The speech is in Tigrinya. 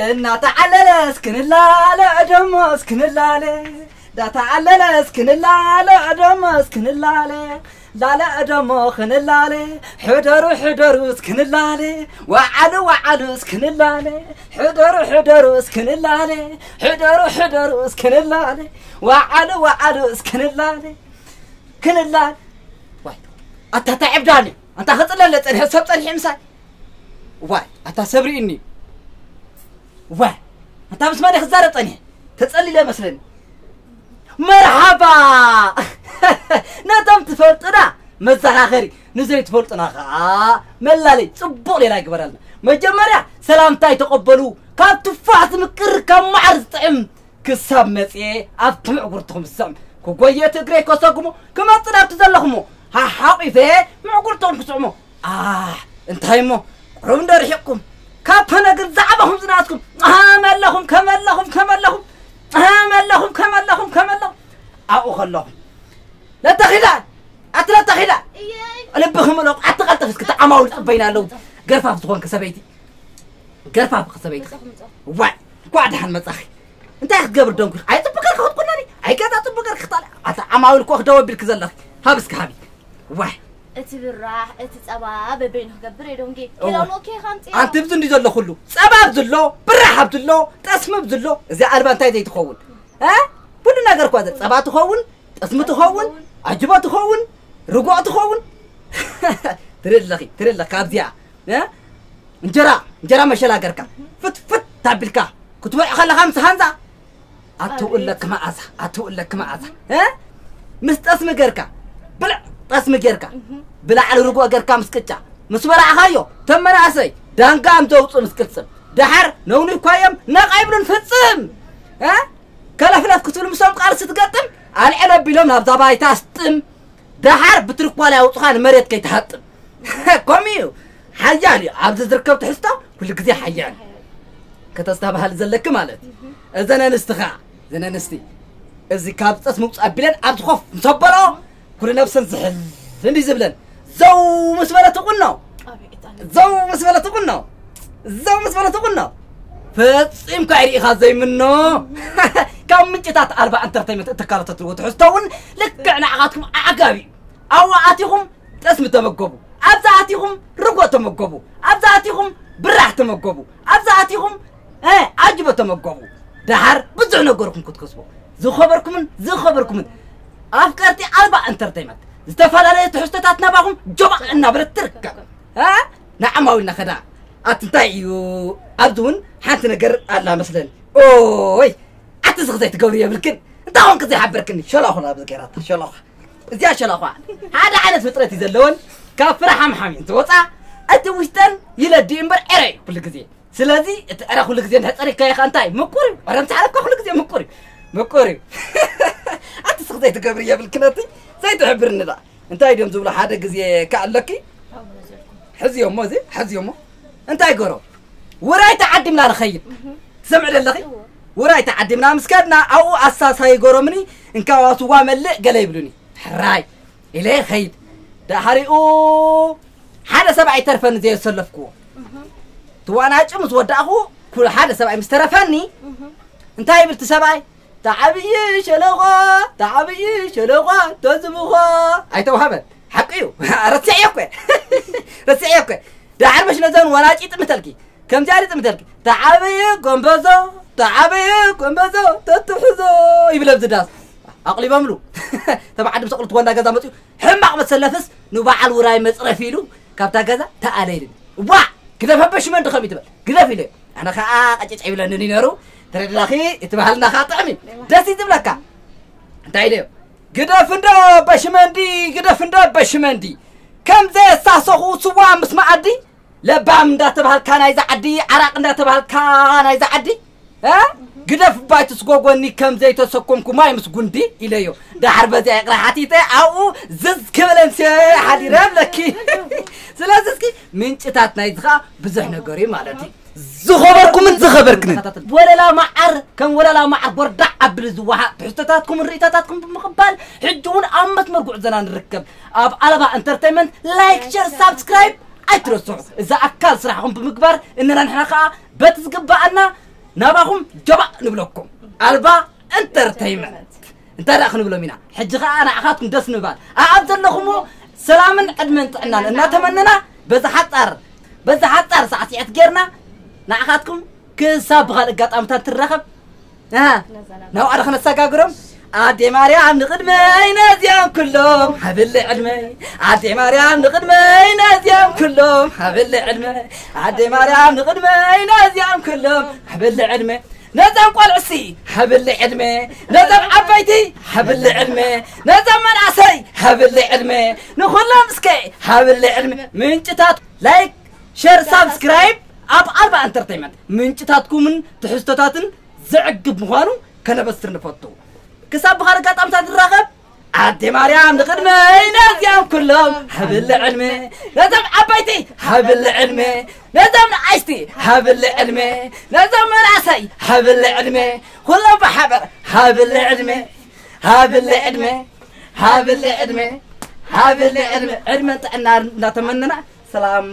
እናተዓለለ እስክንላለ፣ ዕደሞ እስክንላለ፣ እንዳተዓለለ እስክንላለ፣ ዕደሞ እስክንላለ፣ ላለ ዕደሞ ክንላለ፣ ሕደሩ ሕደሩ እስክንላለ፣ ወዓሉ ወዓሉ እስክንላለ፣ ሕደሩ ሕደሩ እስክንላለ፣ ሕደሩ ሕደሩ እስክንላለ፣ ወዓሉ ወዓሉ እስክንላለ፣ ክንላለ። ዋይ፣ ኣታ እንታይ ዕብዳል እዩ? ኣንታ ክጽለለ ጸኒሐ፣ ሰብ ጸኒሐ ምሳይ። ዋይ፣ ኣታ ሰብ ርኢኒ። ዋይ፣ ኣንታ ምስ መን ክዛረብ ጸኒሐ? ተጸሊለ መስለኒ። መርሓባ! ነቶም ትፈልጡና መዘኻኸሪ፣ ንዘይትፈልጡና ኸዓ መላለይ። ጽቡቕ ሌላ ይግበረልና። መጀመርያ ሰላምታይ ተቐበሉ። ካብ ትፋሕ ዝምቅር፣ ካብ መዓር ዝጥዕም ክሳብ መጽየ ኣብቲ ምዕጉርትኹም ዝስዕም። ክጎየ እቲ እግረይ ከሰጉሞ፣ ክመጽእ ናብቲ ዘለኹሞ፣ ሓሓቒፈ ምዕጉርትኹም ክስዕሞ። ኣሕ፣ እንታይ እሞ፣ ቁሩብ እንዶ ርሒቕኩም፣ ካብ ፈነግር ዛዕባኹም ዝነኣስኩም፣ ኣሃ፣ መለኹም፣ ከመለኹም፣ ከመለኹም፣ ኣሃ፣ መለኹም፣ ከመለኹም፣ ከመለኹም፣ ኣብኡ ከለኹም። ለተኺዳ፣ ኣቲ ለተኺዳ፣ እየይ። ልብኺ ምለቑ፣ ኣቲ ቀልጥፍ እስኪ፣ ተዓማውል ጽበይና ኣለዉ። ገርፋፍ ዝኾንኪ ሰበይቲ፣ ገርፋፍ ሰበይቲ። መጻኹ፣ መጻኹ። ዋይ፣ እንኳዕ ደሓን መጻኺ። እንታይ ክትገብር ደንኩ? ኣይ ጽቡቕ ጌርካ ክትቁነኒ፣ ኣይ ገዛ ጽቡቕ ጌርካ ክታለ። ኣታ ዓማዊል እኮ ክደው ኣቢልኪ ዘለኺ። ሃብ እስኪ ሃቢ። ዋይ። እቲ ብራሕ፣ እቲ ጸባ በበይኑ ክገብር እየ ደንጌ። እወ። ኬላሉ ኦኬ፣ ካምጽእ። ኣንቲ ብዚ እንዲ ዘሎ ኩሉ። ጸባ ኣብዚ ኣሎ፣ ብራሕ ኣብዚ ኣሎ፣ ጠስሚ ኣብዚ ኣሎ። እዚኣ ኣልባ እንታይ ዘይትኸውን? እ? ኩሉ ነገር እኳ ዘ-፣ ጸባ ትኸውን፣ ጠስሚ ትኸውን፣ ኣጅቦ ትኸውን፣ ርጎኦ ትኸውን። ትርኢ ኣለኺ፣ ትርኢ ኣለኺ፣ ካብዚኣ፣ እ? እንጀራ፣ እንጀራ መሸላ ገርካ፣ ፍት፣ ፍት ታቢልካ፣ ክትበልዖ ከለኻ ምስ ሃንዛ፣ ኣትውለክ መኣዛ፣ ኣትውለክ መኣዛ፣ እ? ምስ ጠስሚ ገርካ፣ ብልዕ ጠስሚ ገርካ፣ ብላዕሊ ርጎኦ ገርካ ምስ ቅጫ፣ ምስ በላዕኻዮ፣ ተመናእሰይ፣ ዳንጋ ኣም ዘውፅኡ ምስ ቅልፅም፣ ደሓር ነውኒ እኳ እዮም፣ ነቕ ኣይብሉን ፍፅም፣ እ? ከለፍለፍ ክትብል ምስኦም ቃል ስትገጥም፣ ኣልዕል ኣቢሎም ናብዛ ባይታ ስጥም። ደሓር ብትርኳል ኣውፅኻ ንመሬት ከይትሃጥም። ከምኡ እዩ። ሓያል እዩ። ኣብዚ ዝርከብ ትሕዝቶ ኩሉ ግዜ ሓያል እዩ። ከተስተባህል ዘለኪ ማለት እዩ። እዘን ኣንስቲ ኸዓ፣ እዘን ኣንስቲ፣ እዚ ካብ ፀስ ምውፃእ ኣቢለን ኣብዚ ኮፍ ምስ ኣበልኦ፣ ኩሉ ነብሰን ዝሕል እንዲ ዝብለን። ዘው ምስ በለት ቁኖ። ኣቤት፣ ኣቤት። ዘው ምስ በለት ቁኖ። ዘው ምስ በለት ቁኖ። ፈጺምካ ይርኢኻ ዘይምኖ። ካብ ምንጭታት ኣልባ ኢንተርተይመንት እተካለተትዎ ትሕዝቶ እውን ልክዕ ንዓኻትኩም ኣዕጋቢ እዩ። ኣብኡ ኣቲኹም ጠስሚ ተመገቡ። ኣብዛ ኣቲኹም ርጎ ተመገቡ። ኣብዛ ኣቲኹም ብራሕ ተመገቡ። ኣብዛ ኣቲኹም፣ እ፣ ኣጅቦ ተመገቡ። ደሓር ብዙሕ ነገርኩም ክትከስቡ። ዝኸበርኩምን ዝኸበርኩምን ኣፍቀርቲ ኣልባ ኢንተርተይመንት፣ ዝተፈላለዩ ትሕዝቶታት ናባኹም ጆባእ እናበለት ትርከብ። እ? ንዓማዊልና ኸዳ። ኣቲ እንታይ እዩ? ኣብዚ እውን ሓንቲ ነገር ኣላ መስለኒ። ኦይ! ኣቲ ስኽ ዘይትገብሪ የብልክን። እንታይ ኾንክ ዘይሓበርክኒ? ሸላኹ ናብ ገይራታ፣ ሸላኹ። እዚኣ ሸላኹ ሓደ ዓይነት ፍጥረት እዩ ዘለወን። ካብ ፍረ ሓምሓም እየን ዝወፃ። እቲ ውሽጠን ይለዲ እምበር ዕረ እዩ ኩሉ ግዜ። ስለዚ እቲ ዕረ ኩሉ ግዜ እንድሕር ፀሪግካዮ ኸዓ እንታይ? ምቁር እዩ። ዕረ ምስ ሓለፍካ ኩሉ ግዜ ምቁር እዩ። ምቁር እዩ። ኣቲ ስኽ ዘይትገብሪ የብልክን ኣቲ። ዘይትሕብርኒ ደኣ። እንታይ ድዮም ዝብሉ ሓደ ግዜ ከ ኣለኪ? ሕዝዮሞ እዚ፣ ሕዝዮሞ። እንታይ ገሮ? ውራይ ተዓዲምና ንኸይድ። ትሰምዒ ደለኺ? እዎ። ውራይ ተዓዲምና ምስ ከድና ኣብኡ ኣሳሳይ ገሮምኒ፣ እንካዋ ስዋ መልእ ገለ ይብሉኒ። ሕራይ ኢለ ይኸይድ። ደሓሪኡ ሓደ ሰብኣይ ተርፈኒ ዘየሰለፍክዎ። ትዋናጭ ምስ ወዳእኹ፣ ኩሉ ሓደ ሰብኣይ ምስ ተረፈኒ፣ እንታይ ይብል እቲ ሰብኣይ? ተዓብዪ ሸለቆ፣ ተዓብዪ ሸለቆ፣ ተዝብኾ። ኣይተዋህበን። ሓቂ እዩ። ረሲዐዮ እኮ። ረሲዐዮ እኮ። ደሓር መሽ ነዘን ወላጭ ይጥምተልኪ። ከምዚኣ ይጥምተልኪ። ተዓብዪ ጎንበዞ፣ ተዓብዪ ጎንበዞ፣ ተትሕዞ ይብል ኣብዚ ዳስ። ኣቕሊቦምሉ። ተባዓዲ ምስ ኣቕልቲ ወንዳ ገዛ መፅዩ። ሕማቕ መሰለፍስ ንበዓል ውራይ መፅረፊ ኢሉ ካብታ ገዛ ተኣለ ኢሉኒ። ዋ! ግደፍ ኣበ ሽመንዲ ከምኡ ትበል። ግደፍ ኢለ። ኣነ ኸዓ ቀጭጭ ይብለኒ ነይሩ። ተረድዳኺ፣ እቲ ባህልና ኸዓ ጥዕሚ። ደስ እዩ ዝብለካ። እንታይ ኢለዮ? ግደፍ እንዶ በሽመንዲ፣ ግደፍ እንዶ በሽመንዲ። ከም ዘየሳሰኹ ስዋ ምስ መኣዲ፣ ለባም እንዳተባሃልካ ናይዛ ዓዲ፣ ዓራቕ እንዳተባሃልካ ናይዛ ዓዲ፣ እ? ግደፍ ባይ ትስጎጎኒ ከም ዘይተሰኮምኩ ማይ ምስ ጉንዲ ኢለዮ። ደሓር በዚኣ ይቕረ ሓቲተ ኣብኡ ዝዝ ክብለንስ ሓዲረ እብለኪ። ስለዚ እስኪ ምንጭታት ናይዚ ኸዓ ብዙሕ ነገር እዩ ማለት እዩ። ዝኸበርኩምን ዝኸበርክንን። ወለላ መዓር ከም ወለላ መዓር ጎርዳዕ ኣብል ዝወሃብ ትሕዝቶታትኩምን ርእይቶታትኩም ብምቕባል፣ ሕጂ እውን ኣብ መስመር ጉዕዞና ንርከብ። ኣብ ኣልባ ኢንተርቴይመንት ላይክ፣ ሸር፣ ሳብስክራይብ ኣይትረስዑ። እዚ ኣካል ስራሕኹም ብምግባር፣ እንና ንሕና ከኣ በቲ ዝግባኣና ናባኹም ጀባእ ንብለኩም። ኣልባ ኢንተርቴይመንት እንታይ ደኣ ክንብሎም ኢና? ሕጂ ከኣ ንዓኻትኩም ደስ ንምባል፣ ኣብ ዘለኹሞ ሰላምን ዕድመን ጥዕናን እናተመነና፣ በዛ ሓጻር፣ በዛ ሓጻር ሳዕስዒት ጌርና ንዓኻትኩም ክሳብ ብኻልእ ኣጋጣሚታት ትራኸብ፣ እ፣ ናብኣ ዶ ክነሰጋግሮም? ኣዴ ማርያም ንቕድመይ ነዚኦም ኩሎም ሃብለይ ዕድመ። ኣዴ ማርያም ንቕድመይ ነዚኦም ኩሎም ሃብለይ ዕድመ። ኣዴ ማርያም ንቕድመይ ነዚኦም ኩሎም ሃብለይ ዕድመ። ነዞም ቆልዑሲ ሃብለይ ዕድመ። ነዞም ዓበይቲ ሃብለይ ዕድመ። ነዞም መናእሰይ ሃብለይ ዕድመ። ንኹሎም እስከ ሃብለይ ዕድመ። ምንጭታት ላይክ፣ ሸር፣ ሳብስክራይብ ኣብ ኣልባ ኢንተርቴይመንት ምንጭታትኩምን ትሕዝቶታትን ዘዕግብ ምዃኑ ከነበስር ንፈቱ። ክሳብ ብኻልእ ኣጋጣሚታት ንራኸብ። ኣዴ ማርያም ንቕድመይ ነዚኦም ኩሎም ሃብለይ ዕድመ። ነዞም ዓበይቲ ሃብለይ ዕድመ። ነዞም ንኣሽቲ ሃብለይ ዕድመ። ነዞም መናእሰይ ሃብለይ ዕድመ። ኩሎም ብሓበር ሃብለይ ዕድመ። ሃብለይ ዕድመ። ሃብለይ ዕድመ። ሃብለይ ዕድመ። ዕድመን ጥዕና እናተመነና ሰላም